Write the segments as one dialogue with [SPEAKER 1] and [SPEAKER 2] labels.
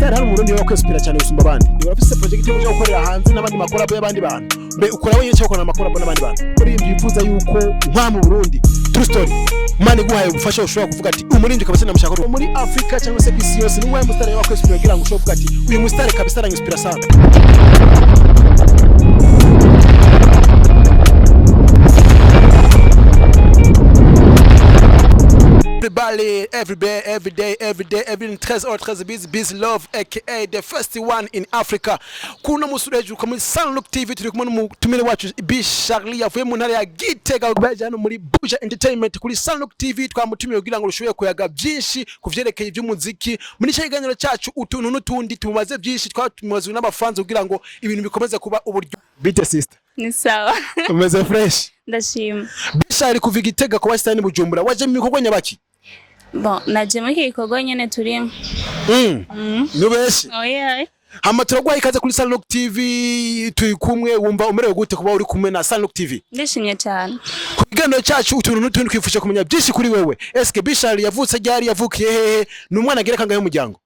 [SPEAKER 1] Musitari hano mu Burundi baba kwinspira cyane gusumba abandi. Urafise project yo kuja gukorera hanze n'abandi ma collabo y'abandi bantu? Mbe ukora wenyine cyangwa ukorana ama collabo n'abandi bantu? Umuririmbyi wifuza yuko nka mu Burundi, true story, Imana iguhaye ubufasha, ushobora kuvuga ati umuririmbyi kabisa namushaka muri Afrika cyangwa se ku isi yose, ni uwahe musitari wa kwinspira kugira ngo ushobore kuvuga ati uyu musitari kabisa aranyinspira sana? Everybody, every day, every day, every day, every 13 or 13 busy, busy love, aka the first one in Africa. Kuno musi hejuru muri Sunlook TV turi kumwe n'umutumire wacu B Charlie yavuye mu ntara ya Gitega, baje hano muri Buja Entertainment kuri Sunlook TV. Twamutumiye kugira ngo rushoboye kuyaga byinshi kuvyerekeye iby'umuziki muri cyo kiganiro cyacu Utuntu n'Utundi. Tumubaze byinshi twatumaze n'abafanzi kugira ngo ibintu bikomeze kuba uburyo. Bite, sister?
[SPEAKER 2] Ni sawa.
[SPEAKER 1] Umeze fresh?
[SPEAKER 2] Ndashima.
[SPEAKER 1] B Charlie, kuva Gitega kuba sitani Bujumbura, waje mu bikorwa nyabaki?
[SPEAKER 2] Bon, naje muri iki gikorwa nyene turimo.
[SPEAKER 1] Nubeshi.
[SPEAKER 2] Oya.
[SPEAKER 1] Hama turaguha ikaze kuri Sunlook TV. Turi kumwe, wumva umerewe gute kuba uri kumwe na Sunlook TV?
[SPEAKER 2] Ndishimye cyane.
[SPEAKER 1] Ku kiganiro cyacu Utuntu n'Utundi twifuje kumenya byinshi kuri wewe. Eske B Charlie yavutse ryari? Yavukiye hehe? Ni umwana agira kangahe mu muryango?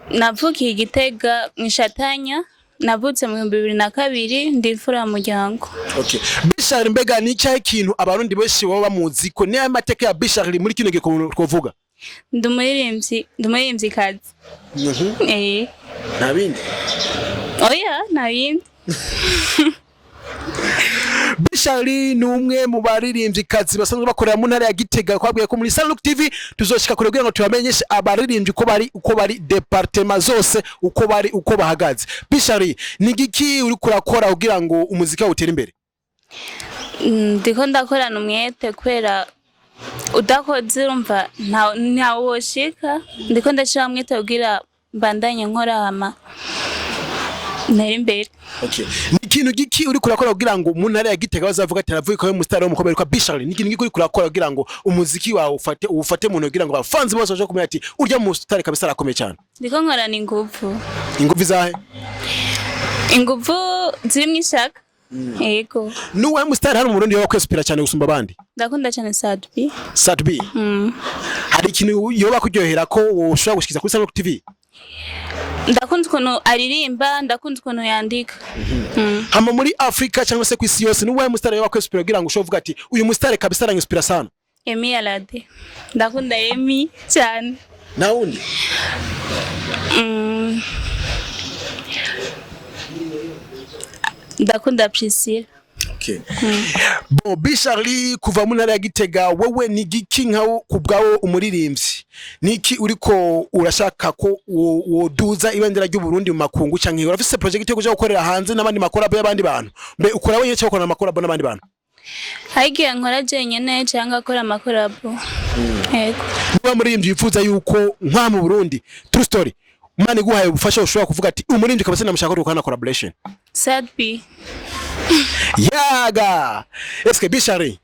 [SPEAKER 2] Navukiye i Gitega mu Ishatanya, navutse mu 2002, ndi imfura mu muryango.
[SPEAKER 1] Okay. B Charlie, mbega ni cyahe kintu Abarundi benshi baba bamuzi ko niyo amateka ya B Charlie muri kino gihe twovuga?
[SPEAKER 2] Ndi umuririmbyi, ndi umuririmbyikazi. Eh.
[SPEAKER 1] Nta bindi?
[SPEAKER 2] Oya, nta bindi.
[SPEAKER 1] B Charlie ni umwe mu baririmbyikazi basanzwe bakorera mu ntara ya Gitega. Twabwiye ko muri Sunlook TV tuzoshika kure kugira ngo tubamenyeshe abaririmbyi uko bari département zose, uko bari, uko bahagaze. B Charlie, ni giki uri kurakora kugira ngo umuziki wawe utere imbere?
[SPEAKER 2] Ndiko ndakorana umwete kubera udakoze urumva nta woshika. Ndiko ndashira umwete kugira mbandanye nkora hama ntere imbere.
[SPEAKER 1] Okay. Ni ikintu giki uri kurakora kugira ngo mu ntara ya Gitega bazavuga ati aravuye ko umusitari w'umukobwa witwa B Charlie? Ni ikintu giki uri kurakora kugira ngo umuziki wawe ufate mu ntoki, kugira ngo abafanzi bose baje kumenya ati urya musitari kabisa arakomeye cyane?
[SPEAKER 2] Ndiko nkorana inguvu.
[SPEAKER 1] Inguvu izahe?
[SPEAKER 2] Inguvu zirimwo ishaka, yego.
[SPEAKER 1] Nuwahe musitari hano mu Burundi yoba kwinspira cyane gusumba abandi?
[SPEAKER 2] Ndakunda cyane Sat-B.
[SPEAKER 1] Sat-B. Hari ikintu yoba kuryohera ko ushobora gushikiza kuri Sunlook TV?
[SPEAKER 2] Ndakunda ukuntu aririmba, ndakunda ukuntu yandika.
[SPEAKER 1] Hama muri Afrika cyangwa se ku isi yose, nuwahe musitari yoba kwinspira kugira ngo ushobore kuvuga ati uyu musitari kabisa aranyinspira sana?
[SPEAKER 2] Yemi Alade, ndakunda Yemi cyane.
[SPEAKER 1] Nta wundi?
[SPEAKER 2] Ndakunda Priscilla.
[SPEAKER 1] Okay. Bon, B Charlie, kuva mu ntara ya Gitega, wewe ni giki nka ku bwawe umuririmbyi, niki uriko urashaka ko woduza ibendera ry'u Burundi mu makungu, canke urafise project yo kuja gukorera hanze n'abandi ma collabo y'abandi bantu? Mbe ukora wenyine cyangwa ukorana ama collabo n'abandi bantu?
[SPEAKER 2] Hari igihe nkora jenyene cyangwa akora ama collabo, yego.
[SPEAKER 1] Niba muririmbyi wifuza yuko nka mu Burundi, true story, Imana iguhaye ubufasha, ushobora kuvuga ati umuririmbyi kabisa namushaka ko dukorana collaboration?
[SPEAKER 2] Sat-B.
[SPEAKER 1] Yaga. Eske B Charlie,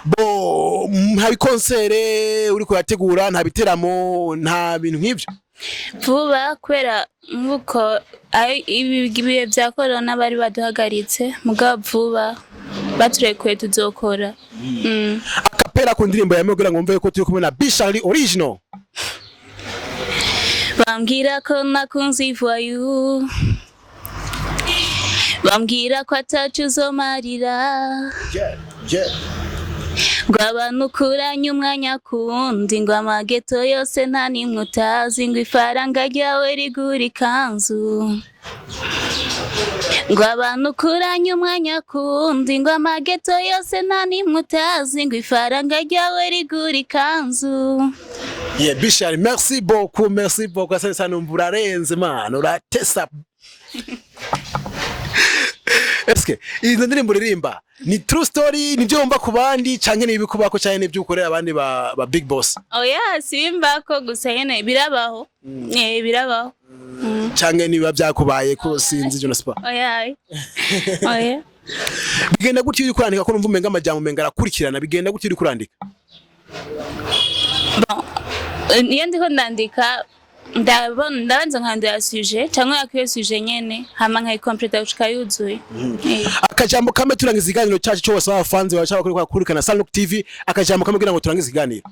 [SPEAKER 1] bo nta bi concert uri kuyategura, nta biteramo, nta bintu nk'ivyo?
[SPEAKER 2] Vuba, kubera nk'uko ibi ibihe bya corona bari baduhagaritse, mugabo vuba baturekuye tuzokora.
[SPEAKER 1] A cappella ku ndirimbo yawe kugira ngo mve ko turi kumwe na B Charlie original.
[SPEAKER 2] Bambwira ko nakunze ivoyu, bambwira ko atacu uzomarira, ngo abantu ukuranye umwanya kuwundi, ngo amageto yose nta nimwe utazi, ngo ifaranga ryawe rigura ikanzu, ngo abantu ukuranye umwanya kuwundi, ngo amageto yose nta nimwe utazi, ngo ifaranga ryawe rigura ikanzu.
[SPEAKER 1] Yeah, B Charlie, merci beaucoup, merci beaucoup. Asante sana, urarenze man, uratesa. Eske izo ndirimbo uririmba ni true story, nibyo wumva ku bandi, canke ni ibikubako, canke nibyo ukorera abandi ba big boss?
[SPEAKER 2] Oya, sibimbako gusa nyene birabaho. Eh, birabaho.
[SPEAKER 1] Canke niba byakubaye ko sinzi, je ne sais pas.
[SPEAKER 2] Oya, oya.
[SPEAKER 1] Bigenda gutyo uri kurandika, ko numva umenga amajambo umenga arakurikirana? Bigenda gutyo uri kurandika?
[SPEAKER 2] Bon, iyo ndiko ndandika ndabona ndabanza nkandira sujet cyangwa yakwiye sujet nyene, hama nkayikompleta gushika yuzuye. Eh.
[SPEAKER 1] Akajambo kamwe turangiza ikiganiro cyacu cyo basaba abafanzi bawe kuri kurikana Sunlook TV, akajambo kamwe kugira ngo turangize ikiganiro.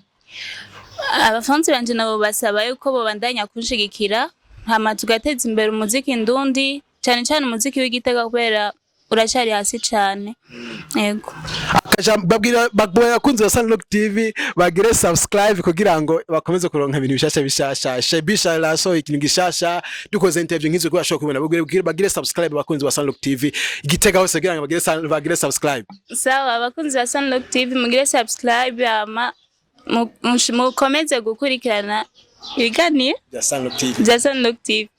[SPEAKER 2] Abafanzi banje nabo basaba yuko bobandanya kunshigikira. Hama tugateza imbere umuziki ndundi, cyane cyane umuziki w'Igitega, kubera uracyari hasi cyane, yego.
[SPEAKER 1] Akajambo babwira babwira abakunzi ba Sunlock TV bagire subscribe kugira ngo bakomeze kuronka ibintu bishasha bishasha. Shebisha raso ikintu gishasha, dukoze interview nk'izo ko bashobora kubona. Bagire subscribe abakunzi ba Sunlock TV Igitega hose kugira ngo bagire subscribe.
[SPEAKER 2] Sawa, abakunzi ba Sunlock TV, mugire subscribe, hama mukomeze gukurikirana ibiganiro
[SPEAKER 1] bya Sunlock TV.
[SPEAKER 2] Bya Sunlock TV.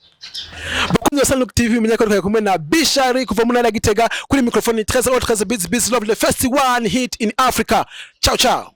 [SPEAKER 1] Bakunzi ba Sunlock TV, menya ko twari kumwe na Bishari kuva mu ntara ya Gitega. Kuri microphone 13 13 Beats Beats Love, the first one hit in Africa. Ciao ciao.